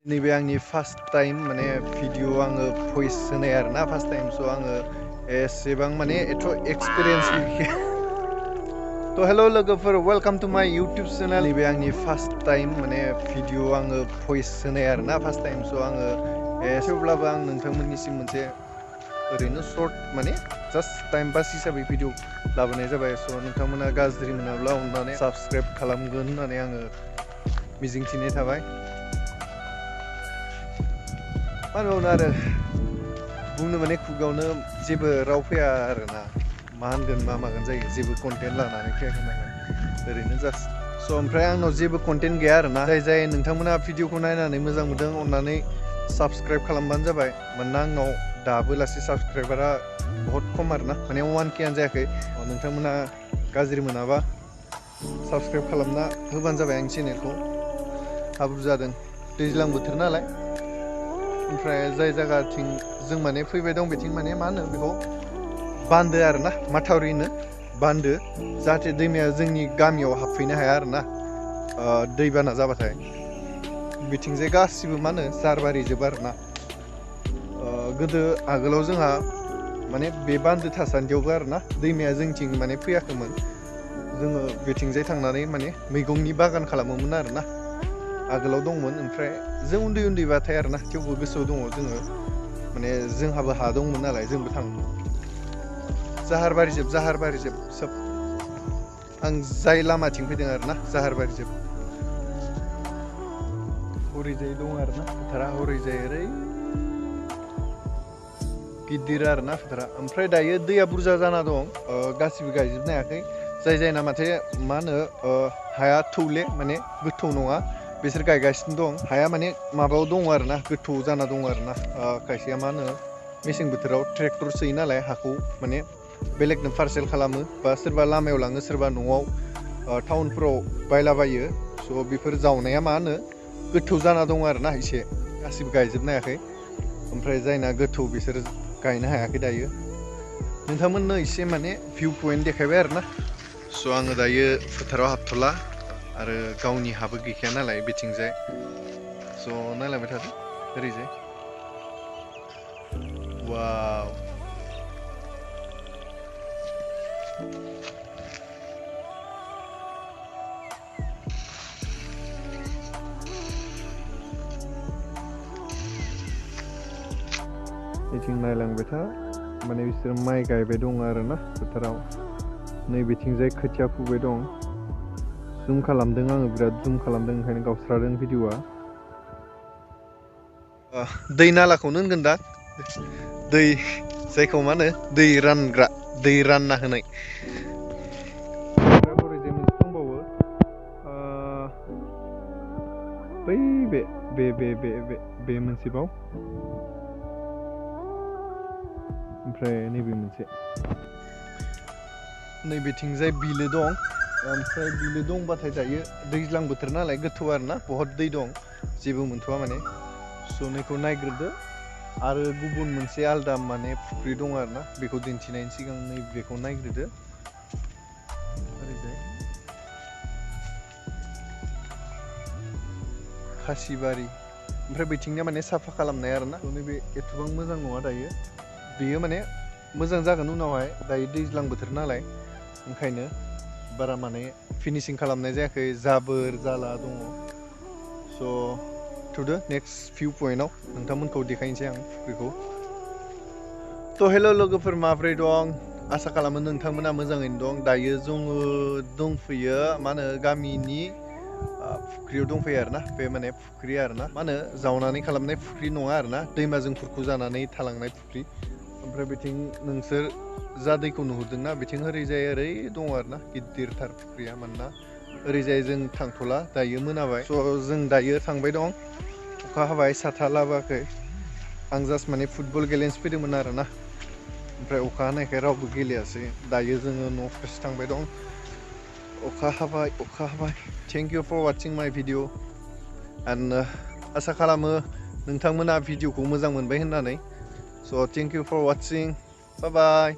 नैबे आंनि first time माने भिडिअ आङो भइस होनाय आरोना फार्स्ट टाइम स' आङो एसेबां माने एथ' एक्सपिरियेन्स थ' हेल' लोगोफोर वेलकाम टु माय इउटुब चेनेल नैबे आंनि फार्स्ट टाइम माने भिडिअ आङो भइस होनाय आरोना फार्स्ट टाइम स' आङो थेवब्लाबो आं नोंथांमोननिसिम मोनसे ओरैनो सर्ट माने जास्ट टाइम पास हिसाबै भिडिअ लाबोनाय जाबाय स' नोंथांमोना गाज्रि मोनाब्ला अननानै साबस्क्राइब खालामगोन होननानै आङो मिजिंथिनाय थाबाय। मा होनबावनो आरो बुंनो माने खुगायावनो जेबो राव फैया आरोना मा होनगोन मा मागोन जायो जेबो कन्टेन्ट लानानै फैयाखै नालाय ओरैनो जास्ट स' ओमफ्राय आंनाव जेबो कन्टेन्ट गैया आरोना जाय नोंथांमोना भिडिअखौ नायनानै मोजां मोनदों अननानै साबस्क्राइब खालामबानो जाबाय मानोना आंनाव दाबो लासै साबस्क्राइबारा बहुत खम आरोना माने 1K आनो जायाखै नोंथांमोना गाज्रि मोनाबा साबस्क्राइब खालामना होबानो जाबाय आं चेनेलखौ हाब्रु जादों दैज्लां बोथोर नालाय ओमफ्राय जाय जायगाथिं जों माने फैबाय दं बेथिं माने मा होनो बेखौ बान्दो आरोना माथावरिनो बान्दो जाहाथे दैमाया जोंनि गामियाव हाबफैनो हाया आरोना दैबाना जाबाथाय बिथिंजाय गासिबो मा होनो जारबारिजोब आरोना गोदो आगोलाव जोंहा माने बे बान्दो थासान्दियावबो आरोना दैमाया जोंथिं माने फैयाखैमोन जोङो बेथिंजाय थांनानै माने मैगंनि बागान खालामोमोन आरोना आगोलाव दंमोन ओमफ्राय जों उन्दै उन्दैबाथाय आरोना थेवबो गोसोआव दङ जोङो माने जोंहाबो हा दंमोन नालाय जोंबो थाङोमोन जाहारबारिजोब सोब आं जाय लामाथिं फैदों आरोना जाहारबारिजोब हरैजाय दं आरोना फोथारा हरैजाय ओरै गिदिर आरोना फोथारा ओमफ्राय दायो दैया बुरजा जाना दं गासिबो गायजोबनो हायाखै जायना माथे मा होनो हाया थौले माने गोथौ नङा बिसोर गायगासिनो दं हाया माने माबायाव दङ आरोना गोथौ जाना दङ आरोना खायसेया मा होनो मेसें बोथोराव ट्रेक्टर सोयो नालाय हाखौ माने बेलेगनो पार्सेल खालामो बा सोरबा लामायाव लाङो सोरबा न'आव टाउनफोराव बायलाबायो स' बेफोर जावनाया मा होनो गोथौ जाना दङ आरोना एसे गासिबो गायजोबनो हायाखै ओमफ्राय जायना गोथौ बिसोर गायनो हायाखै दायो नोंथांमोननो एसे माने भिउ पइन्ट देखायबाय आरोना स' आङो दायो फोथाराव हाबथ'ला आरो गावनि हाबो गैखाया नालाय बिथिंजाय स' नायलांबाय थादो ओरैजाय वाव बिथिं नायलांबाय था माने बिसोर माइ गायबाय दं आरोना फोथाराव नैबेथिंजाय खोथिया फुबाय दं जुम खालामदों आङो बिराद जुम खालामदों ओंखायनो गावस्रादों भिडिअआ दै नालाखौनो होनगोन दा दै जायखौ मा होनो दै रानग्रा दै रानना होनाय ओमफ्राय हरैजाय मोनसे दंबावो बै बे मोनसेबाव ओमफ्राय नैबे मोनसे नैबेथिंजाय बिलो दं ओमफ्राय बिलो दंबाथाय दायो दैज्लां बोथोर नालाय गोथौ आरोना बहुत दै दं जेबो मोनथ'वा माने स'नैखौ नायग्रोदो आरो गुबुन मोनसे आलदा माने फुख्रि दं आरोना बेखौ दिन्थिनायनि सिगां नैबेखौ नायग्रोदो ओरैजाय खासिबारि ओमफ्राय बैथिंनिया माने साफा खालामनाय आरोना नैबे एथबां मोजां नङा दायो बेयो माने मोजां जागोन उनावहाय दायो दैज्लां बोथोर नालाय ओंखायनो बारा माने फिनिशिं खालामनाय जायाखै जाबोर जाला दङ स' थुदो नेक्स्ट भिउ पइन्टआव नोंथांमोनखौ देखायनोसै आं फुख्रिखौ थ' हेल' लोगोफोर माब्रै दं आसा खालामो नोंथांमोना मोजाङैनो दं दायो जोङो दंफैयो मा होनो गामिनि फुख्रियाव दंफैयो आरोना बे माने फुख्रि आरोना मा होनो जावनानै खालामनाय फुख्रि नङा आरोना दैमाजों खुरखु जानानै थालांनाय फुख्रि ओमफ्राय बिथिं नोंसोर जा दैखौ नुहुरदोंना बिथिं ओरैजाय ओरै दङ आरोना गिदिरथार फुख्रिया मानोना ओरैजाय जों थांथ'ला दायो मोनाबाय स' जों दायो थांबाय दं अखा हाबाय साथा लाबोआखै आं जास्ट माने फुटबल गेलेनोसो फैदोंमोन आरोना ओमफ्राय अखा हानायखाय रावबो गेलेयासै दायो जोङो न' फारसे थांबाय दं अखा हाबाय थेंक इउ फर वाचिं माय भिडिअ एन्ड आसा खालामो नोंथांमोना भिडिअखौ मोजां मोनबाय होननानै स' thank you for watching bye bye